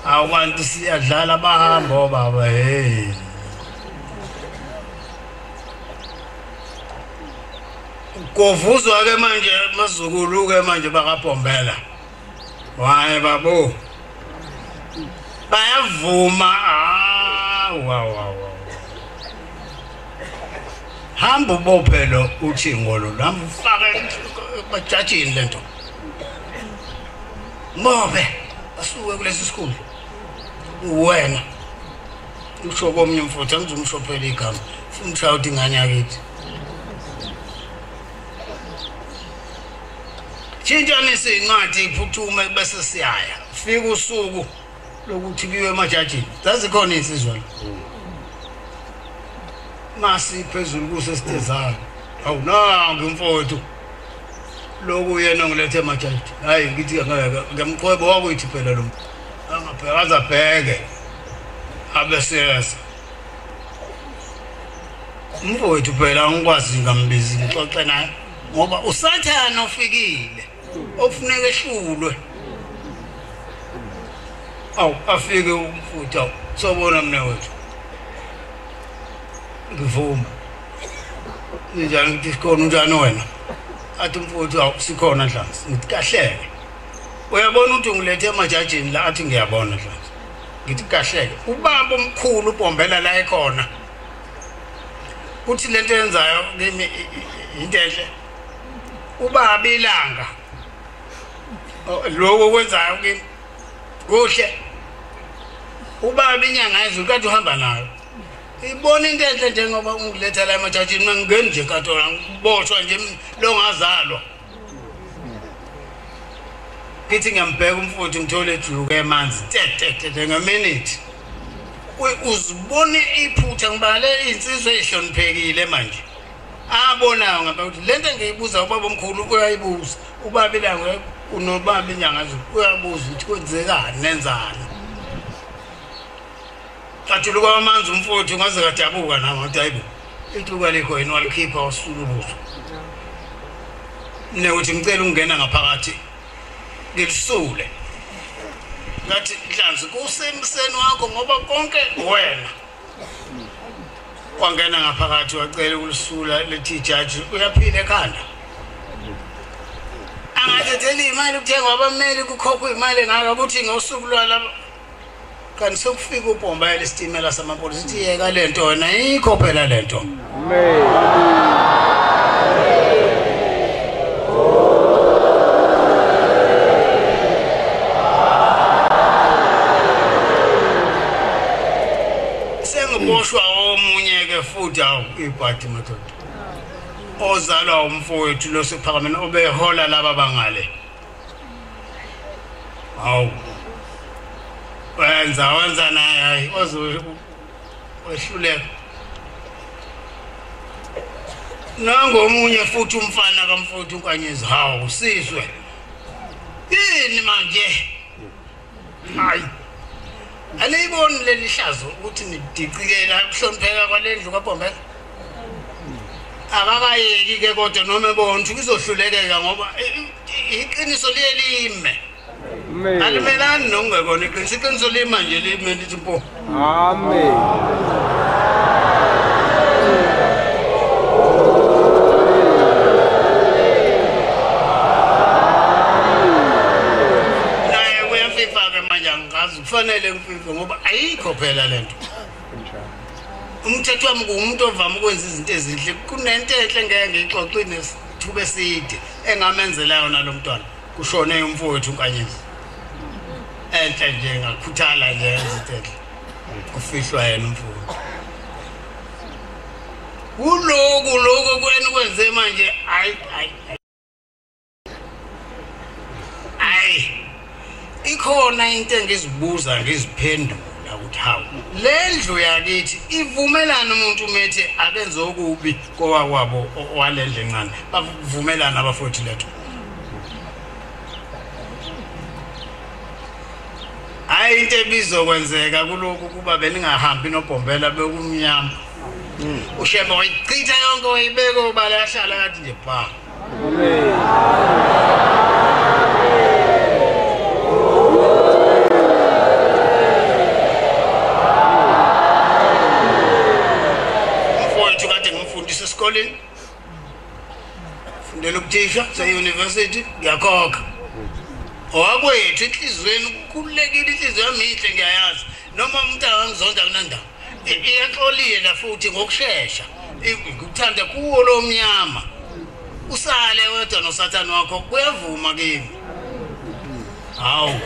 Awantu siyadlala bahamba obaba hey. Kovuzwa ke manje mazukulu ke manje bakaBhombela. Waye babo. Bayavuma ah wa wa wa. Hamba ubophe lo uthingo lo hamba ufake bajajini lento. Mophe asuke kulesi sikhundla. Wena usho komnye umfuthu angizumshophela igama. Funa ushaya uthi ingane yakithi. Tshintshanise incwadi iphuthume bese siyaya. Fika usuku lokuthi kuyiwe emajajini. Zazikhona insizwa la. Masi phezulu kusesitezana. Awu nangu mfowethu. Lokhu yena ngilethe emajajini. Hayi ngithi ngeke ngemqwebo wakuyithi phela lo. Angabheka azabheke. Abe serious. Mfowethu phela angikwazi ngambizi ngixoxe naye ngoba uSathane ofikile ofuneka ehlulwe. Awu afike umfuthu sobona mina wethu. Ngivuma. Njani ngithi sikhona unjani wena? Athi umfuthu awu sikhona Nhlanzi. Ngithi kahleke. Uyabona ukuthi ngilethe emajajini la athi ngiyabona Nhlanzi. Ngithi kahleke. Ubaba omkhulu uBhombela la ekhona. Uthi lento yenzayo kimi into enhle. Ubaba ilanga. Lokho okwenzayo kimi kuhle. Ubaba inyanga yezulu kade uhamba nayo. Ibona into enhle njengoba ungiletha la emajajini mangingeni nje enkantolo ngiboshwa nje lo ngazalwa. Ngithi ngiyambheka umfuthu ngithole ejuluke emanzi te te te ngeminute. Uzibone iphutha ngibale insizwe ehloniphekile manje. Abonayo ngempela ukuthi lento engiyibuza ubaba omkhulu uyayibuza, ubaba ilanga unobaba inyanga uyabuza ukuthi kwenzekani nenzani. Ajuluka amanzi umfuthu ngaze kadabuka nami ngathi hayibo ithuba likho yena walikhipha wasula ubuso. Mina uthi ngicela ukungena ngaphakathi ngilisule. Ngathi Nhlanzi kusemseni wakho ngoba konke wena. Wangena ngaphakathi wacela ukulisula lethi jaji uyaphila ekhanda. Angathatheli imali ukuthenga abameli kukhokhwa imali engaka ukuthi ngosuku lwala kanti sokufika uBhomba lesitimela samapolisa ithi yeka lento wena ayikho phela lento. Amen. Sengiboshwa omunye ke futhi awu ibhadi madoda. Ozalwa umfowethu lo sephakameni obehola laba bangale. Hawu. Wenza naye hayi ozowehluleka. Nangomunye futhi umfana kamfowethu uNkanyezi hawu sizwe. Yini manje? Hayi. Aliyiboni leli hlazo ukuthi nidicikela ukuhlonipheka kwalendlu kaBhombela. Akakayeki ke kodwa noma ebona ukuthi kuzohlulekeka ngoba iqiniso liye lime. Alimelani nokungekona iqiniso, iqiniso lima nje lime lithi mpo. Amen. Naye kuyafifa ke manje angazi kufanele ngifife ngoba ayikho phela lento. Umthetho wami ngumuntu ovama ukwenza izinto ezinhle. Kunento enhle ngeke ngiyixoxe nesithuba eside engamenzela yona lo mntwana. Kushone umfowethu uNkanyezi. Enhle nje ngakhuthala nje izinto enhle. Kufihlwa yena umfowethu. Kuloku lokho kwenze manje hayi hayi. Hayi. Ikhona into engizibuza ngiziphendula ukuthi hawu le ndlu yakithi ivumelana umuntu umethe akenze okubi kowakwabo walendle encane. Bavumelana abafowethu lethu. Hayi into ebizokwenzeka kulokhu kuba beningahambi noBhombela bekumnyama. uShembe wayichitha yonke wayibeka obala yahlala kathi nje bha. Amen. Uthisha se-university ngiyakhokha. Owakwethu enhliziyweni kukhululekile, inhliziyo yami inhle ngiyayazi. Noma umuntu angangizonda kunandaba. Iyaxolile futhi ngokushesha. Ngikuthanda kuwo lo mnyama. Usale wedwa noSathane wakho kuyavuma kimi. Hawu.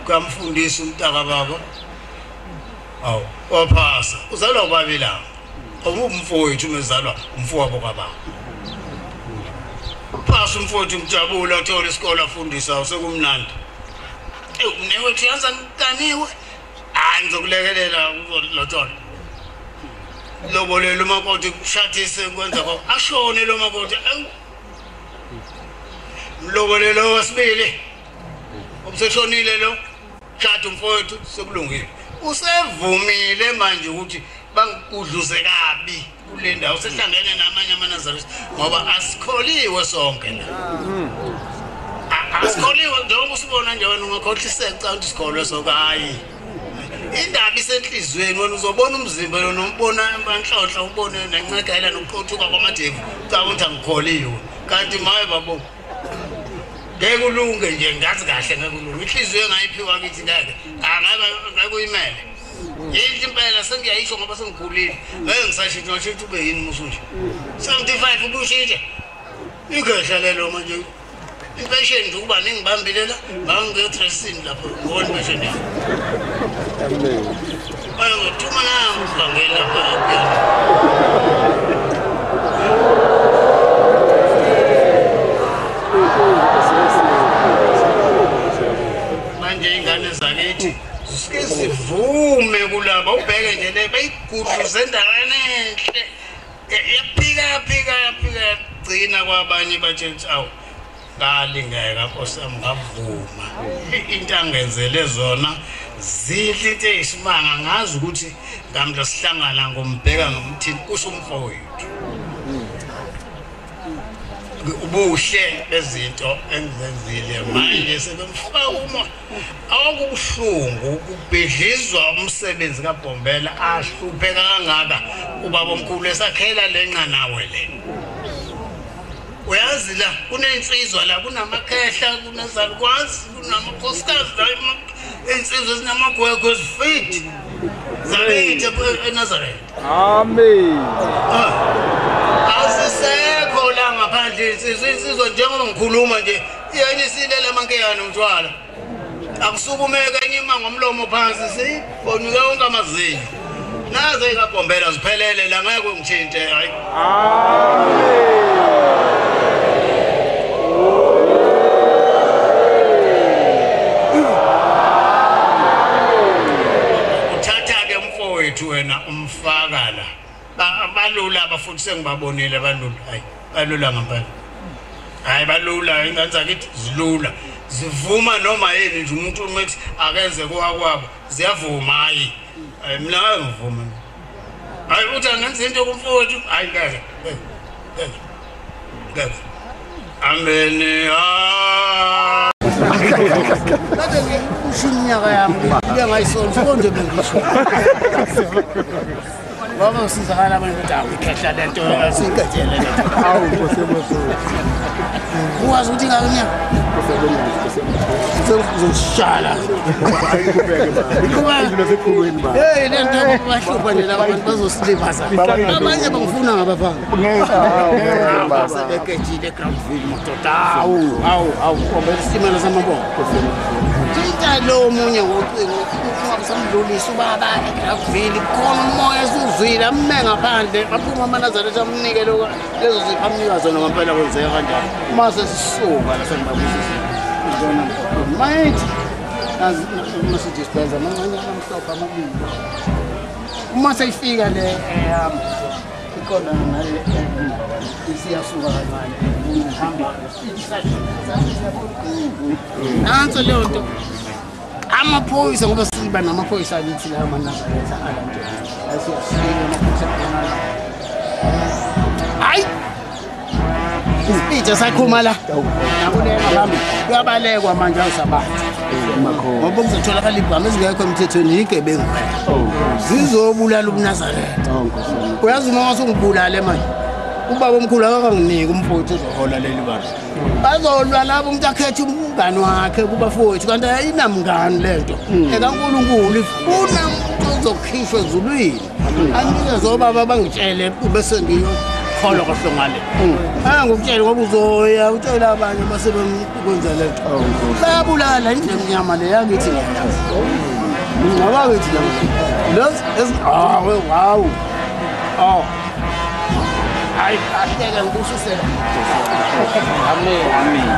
Kuyamfundisa umntaka baba. Hawu, waphasa. Uzalwa ubaba ilanga. Awumfowethu umezalwa umfowabo kababa. Phasa umfowethu ngijabula athola isikole afundisa usekumnandi. Mnewethu yazi angikaniwe. Hayi ngizokulekelela uzolothola. Lobolele umakoti kushathise kwenza kwakho. Ashone lo makoti. Mlobolele wesibili. Ubuseshonile lo. Shada umfowethu sekulungile. Usevumile manje ukuthi bangikudluze kabi kule ndawo sehlangene namanye amaNazaretha ngoba asikholiwe sonke la. Asikholiwe njengoba usibona nje wena ungakhohliseka ukuthi sikholwe sonke. Hayi. Indaba isenhlizweni wena uzobona umzimba lona umbona amahlohlo ubone nencegela nokuqothuka kwamadevu ucabanga ukuthi angikholiwe kanti maye babo ngeke ulunge nje ngazi kahle ngeke ulunge inhliziyo engayiphiwa kithi ngeke angeke kuyimele yinhle impela sengiyayisho ngoba sengikhulile ngeke ngisashintsha ngisho ube yini musu nje 75 ubushintshe igehla lelo manje impesheni nje ukuba ningibambile la ngangiyodressini lapho ngibona impesheni yami. Bayangithuma nangu uvangeli lapha. Manje ingane zakithi zisuke zivume kulaba ubheke nje le bayigudluze endaweni enhle. Yaphika yaphika yaphika gcina kwabanye batshentsha awu. Ngalingeka Nkosi yami ngavuma. Into angenzele zona zinhle into eyisimanga ngazi ukuthi ngamhla sihlangana ngombheka ngomthini kusho umfowethu. Ubuhle bezinto engizenzile manje sebemfaka uma awukubuhlungu ukubhidlizwa umsebenzi kaBhombela ahlupheka kangaka ubaba omkhulu esakhela lenqanawe le. Uyazi la kunensizwa la kunamakhehla kunezalukwazi kunamakhosikazi la insizwa ezinamagwegwe ezifiti zakithi eNazaretha. Amen. Asisekho la ngaphandle insizwa njengoba ngikhuluma nje iyenyisile lamankeyane umthwala. Akusukumeka enye ima ngomlomo phansi sibonike wonke amazinyo. Nazo ikaBhombela ziphelele la ngeke ngitshintshe hayi. Amen. Wena umfaka la balula abafundi sengibabonile balula hayi balula ngempela hayi balula ingane zakithi zilula zivuma noma yini nje umuntu umethi akenze kwakwabo ziyavuma hayi mina ngivuma hayi uthi angenza into kumfowethu hayi ngeke ngeke ngeke amen. Kade ngikusho iminyaka yami ngike ngayisonto konje bengisho. Ngoba usizakala abantu ukuthi awu ikhehla lento siyiqedele lento. Awu Nkosi yamaZulu. Uwazi ukuthi ngake iminyaka? Uzoshala. Hey lento bahlupha nje laba bantu bazosilimaza. Abanye bangifuna ngabafana. Ngeke sebekejile eGroundville madoda. Awu awu awu kombe isitimela samabongo. Thinta lo munye ngocingo ungasamdlulisa ubaba eGroundville khona umoya esuzwile amme ngaphandle baphuma amaNazaretha amnike lokho lezo zipho amnika zona ngempela kwenzeka kanjani. Uma sesisuka la sengibabusisa. Ngibona might as Mercedes Benz amancane amhlophe amabili. Uma seyifika le ikhona nale isiyasuka kancane uhamba nanso leyo nto amaphoyisa ngoba siba namaphoyisa akithi la amaNazaretha ala nje asiyafika amaphoyisa khona hayi isipitsha sakhuma la nakulela bami kuyabalekwa manje awusabantu ngoba kuzotholakala ibhamu ezingekho emthethweni igebengu zizobulala ubuNazaretha. Uyazi uma wasungibulale manje Ubaba omkhulu akakanginiki umfowethu ozohola leli bandla. Bazolwa labo umuntu akhethe umngani wakhe kubafowethu kanti ayinamngani lento. EkaNkulunkulu ifuna umuntu ozokhishwa ezulwini. Angike obaba bangitshele bese ngiyokholwa kahle ngale. Angikutshele ngoba uzoya utshela abanye basebekwenza lento. Bayabulala indlu emnyama le yakithi ngiyazi. Ngoba ngithi la. Lezi wow. Oh. Hayi kahle ke ngibusisela. Amen. Amen.